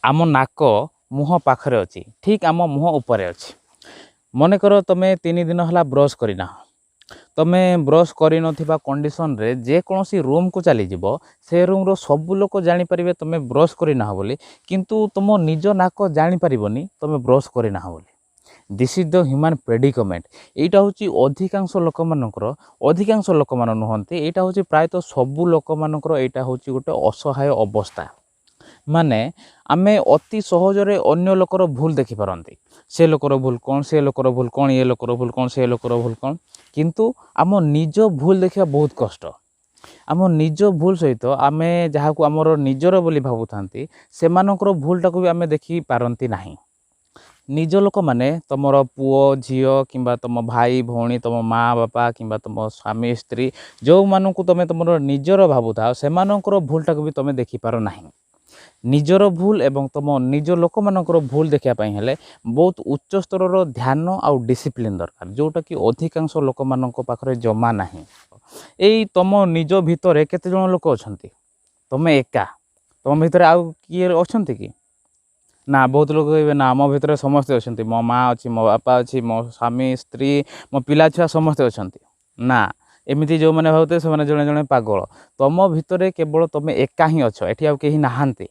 ଆମ ନାକ ମୁହଁ ପାଖରେ ଅଛି, ଠିକ୍ ଆମ ମୁହଁ ଉପରେ ଅଛି। ମନେକର ତୁମେ 3 ଦିନ ହେଲା ବ୍ରସ୍ କରିନାହ। ତୁମେ ବ୍ରସ୍ କରିନଥିବା କଣ୍ଡିସନରେ ଯେକୌଣସି ରୁମ୍କୁ ଚାଲିଯିବ, ସେ ରୁମ୍ର ସବୁ ଲୋକ ଜାଣିପାରିବେ ତୁମେ ବ୍ରସ୍ କରିନାହ ବୋଲି, କିନ୍ତୁ ତୁମ ନିଜ ନାକ ଜାଣିପାରିବନି ତୁମେ ବ୍ରସ୍ କରିନାହ ବୋଲି। This is the human predicament. ଏଇଟା ହେଉଛି ଅଧିକାଂଶ ଲୋକମାନଙ୍କର, ଅଧିକାଂଶ ଲୋକମାନ ନୁହନ୍ତି, ଏଇଟା ହେଉଛି ପ୍ରାୟତଃ ସବୁ ଲୋକମାନଙ୍କର, ଏଇଟା ହେଉଛି ଗୋଟେ ଅସହାୟ ଅବସ୍ଥା। ମାନେ ଆମେ ଅତି ସହଜରେ ଅନ୍ୟ ଲୋକର ଭୁଲ ଦେଖିପାରନ୍ତି, ସେ ଲୋକର ଭୁଲ କ'ଣ, ସେ ଲୋକର ଭୁଲ କ'ଣ, ଏ ଲୋକର ଭୁଲ କ'ଣ, ସେ ଲୋକର ଭୁଲ କ'ଣ, କିନ୍ତୁ ଆମ ନିଜ ଭୁଲ ଦେଖିବା ବହୁତ କଷ୍ଟ। ଆମ ନିଜ ଭୁଲ ସହିତ ଆମେ ଯାହାକୁ ଆମର ନିଜର ବୋଲି ଭାବୁଥାନ୍ତି, ସେମାନଙ୍କର ଭୁଲଟାକୁ ବି ଆମେ ଦେଖିପାରନ୍ତି ନାହିଁ। ନିଜ ଲୋକମାନେ, ତୁମର ପୁଅ ଝିଅ କିମ୍ବା ତୁମ ଭାଇ ଭଉଣୀ, ତୁମ ମା ବାପା କିମ୍ବା ତୁମ ସ୍ୱାମୀ ସ୍ତ୍ରୀ, ଯେଉଁମାନଙ୍କୁ ତୁମେ ତୁମର ନିଜର ଭାବୁଥାଅ, ସେମାନଙ୍କର ଭୁଲଟାକୁ ବି ତୁମେ ଦେଖିପାର ନାହିଁ। ନିଜର ଭୁଲ ଏବଂ ତୁମ ନିଜ ଲୋକମାନଙ୍କର ଭୁଲ ଦେଖିବା ପାଇଁ ହେଲେ ବହୁତ ଉଚ୍ଚ ସ୍ତରର ଧ୍ୟାନ ଆଉ ଡିସିପ୍ଲିନ୍ ଦରକାର, ଯେଉଁଟାକି ଅଧିକାଂଶ ଲୋକମାନଙ୍କ ପାଖରେ ଜମା ନାହିଁ। ଏଇ ତୁମ ନିଜ ଭିତରେ କେତେ ଜଣ ଲୋକ ଅଛନ୍ତି? ତୁମେ ଏକା। ତୁମ ଭିତରେ ଆଉ କିଏ ଅଛନ୍ତି କି? ନା, ବହୁତ ଲୋକ କହିବେ, ନା, ମୋ ଭିତରେ ସମସ୍ତେ ଅଛନ୍ତି, ମୋ ମା ଅଛି, ମୋ ବାପା ଅଛି, ମୋ ସ୍ୱାମୀ ସ୍ତ୍ରୀ, ମୋ ପିଲା ଛୁଆ ସମସ୍ତେ ଅଛନ୍ତି। ନା, ଏମିତି ଯେଉଁମାନେ ଭାବୁଥିବେ, ସେମାନେ ଜଣେ ଜଣେ ପାଗଳ। ତୁମ ଭିତରେ କେବଳ ତୁମେ ଏକା ହିଁ ଅଛ, ଏଠି ଆଉ କେହି ନାହାନ୍ତି।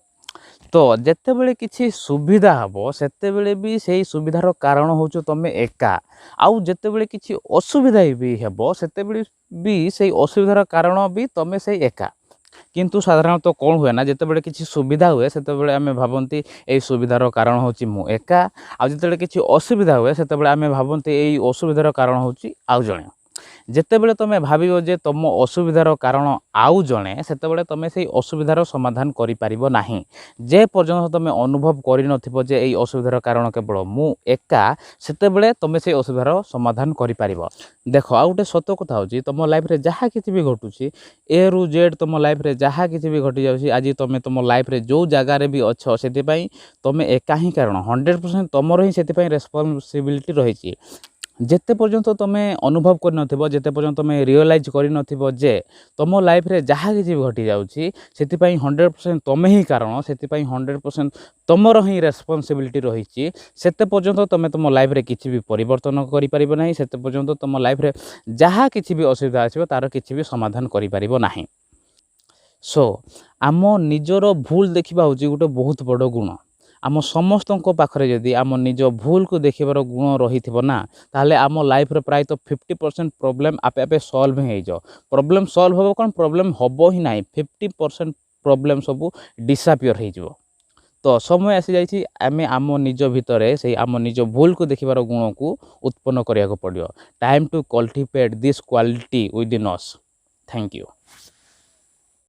ତ ଯେତେବେଳେ କିଛି ସୁବିଧା ହେବ, ସେତେବେଳେ ବି ସେଇ ସୁବିଧାର କାରଣ ହେଉଛ ତୁମେ ଏକା। ଆଉ ଯେତେବେଳେ କିଛି ଅସୁବିଧା ବି ହେବ, ସେତେବେଳେ ବି ସେଇ ଅସୁବିଧାର କାରଣ ବି ତୁମେ ସେଇ ଏକା। କିନ୍ତୁ ସାଧାରଣତଃ କ'ଣ ହୁଏ ନା, ଯେତେବେଳେ କିଛି ସୁବିଧା ହୁଏ, ସେତେବେଳେ ଆମେ ଭାବନ୍ତି ଏଇ ସୁବିଧାର କାରଣ ହେଉଛି ମୁଁ ଏକା, ଆଉ ଯେତେବେଳେ କିଛି ଅସୁବିଧା ହୁଏ, ସେତେବେଳେ ଆମେ ଭାବନ୍ତି ଏଇ ଅସୁବିଧାର କାରଣ ହେଉଛି ଆଉ ଜଣେ। ଯେତେବେଳେ ତୁମେ ଭାବିବ ଯେ ତୁମ ଅସୁବିଧାର କାରଣ ଆଉ ଜଣେ, ସେତେବେଳେ ତୁମେ ସେଇ ଅସୁବିଧାର ସମାଧାନ କରିପାରିବ ନାହିଁ। ଯେ ପର୍ଯ୍ୟନ୍ତ ତୁମେ ଅନୁଭବ କରିନଥିବ ଯେ ଏଇ ଅସୁବିଧାର କାରଣ କେବଳ ମୁଁ ଏକା, ସେତେବେଳେ ତୁମେ ସେଇ ଅସୁବିଧାର ସମାଧାନ କରିପାରିବ। ଦେଖ, ଆଉ ଗୋଟେ ସତ କଥା ହେଉଛି, ତୁମ ଲାଇଫ୍ରେ ଯାହା କିଛି ବି ଘଟୁଛି, ଏରୁ ଜେଡ଼୍ ତୁମ ଲାଇଫ୍ରେ ଯାହା କିଛି ବି ଘଟିଯାଉଛି, ଆଜି ତୁମେ ତୁମ ଲାଇଫ୍ରେ ଯେଉଁ ଜାଗାରେ ବି ଅଛ, ସେଥିପାଇଁ ତୁମେ ଏକା ହିଁ କାରଣ। 100% ତୁମର ହିଁ ସେଥିପାଇଁ ରେସ୍ପନ୍ସିବିଲିଟି ରହିଛି। ଯେତେ ପର୍ଯ୍ୟନ୍ତ ତୁମେ ଅନୁଭବ କରିନଥିବ, ଯେତେ ପର୍ଯ୍ୟନ୍ତ ତୁମେ ରିଅଲାଇଜ୍ କରିନଥିବ ଯେ ତୁମ ଲାଇଫ୍ରେ ଯାହା କିଛି ବି ଘଟିଯାଉଛି, ସେଥିପାଇଁ 100% ତୁମେ ହିଁ କାରଣ, ସେଥିପାଇଁ 100% ତୁମର ହିଁ ରେସ୍ପନ୍ସିବିଲିଟି ରହିଛି, ସେତେ ପର୍ଯ୍ୟନ୍ତ ତୁମେ ତୁମ ଲାଇଫ୍ରେ କିଛି ବି ପରିବର୍ତ୍ତନ କରିପାରିବ ନାହିଁ। ସେତେ ପର୍ଯ୍ୟନ୍ତ ତୁମ ଲାଇଫ୍ରେ ଯାହା କିଛି ବି ଅସୁବିଧା ଆସିବ, ତା'ର କିଛି ବି ସମାଧାନ କରିପାରିବ ନାହିଁ। ସୋ ଆମ ନିଜର ଭୁଲ ଦେଖିବା ହେଉଛି ଗୋଟେ ବହୁତ ବଡ଼ ଗୁଣ। ଆମ ସମସ୍ତଙ୍କ ପାଖରେ ଯଦି ଆମ ନିଜ ଭୁଲକୁ ଦେଖିବାର ଗୁଣ ରହିଥିବ ନା, ତାହେଲେ ଆମ ଲାଇଫ୍ରେ ପ୍ରାୟତଃ 50% ପ୍ରୋବ୍ଲେମ୍ ଆପେ ଆପେ ସଲ୍ଭ ହିଁ ହେଇଯିବ। ପ୍ରୋବ୍ଲେମ୍ ସଲ୍ଭ ହେବ କ'ଣ, ପ୍ରୋବ୍ଲେମ୍ ହେବ ହିଁ ନାହିଁ। 50% ପ୍ରୋବ୍ଲେମ୍ ସବୁ ଡିସାପିଅର୍ ହେଇଯିବ। ତ ସମୟ ଆସିଯାଇଛି, ଆମେ ଆମ ନିଜ ଭିତରେ ସେଇ ଆମ ନିଜ ଭୁଲକୁ ଦେଖିବାର ଗୁଣକୁ ଉତ୍ପନ୍ନ କରିବାକୁ ପଡ଼ିବ। Time to cultivate this quality within us. Thank you.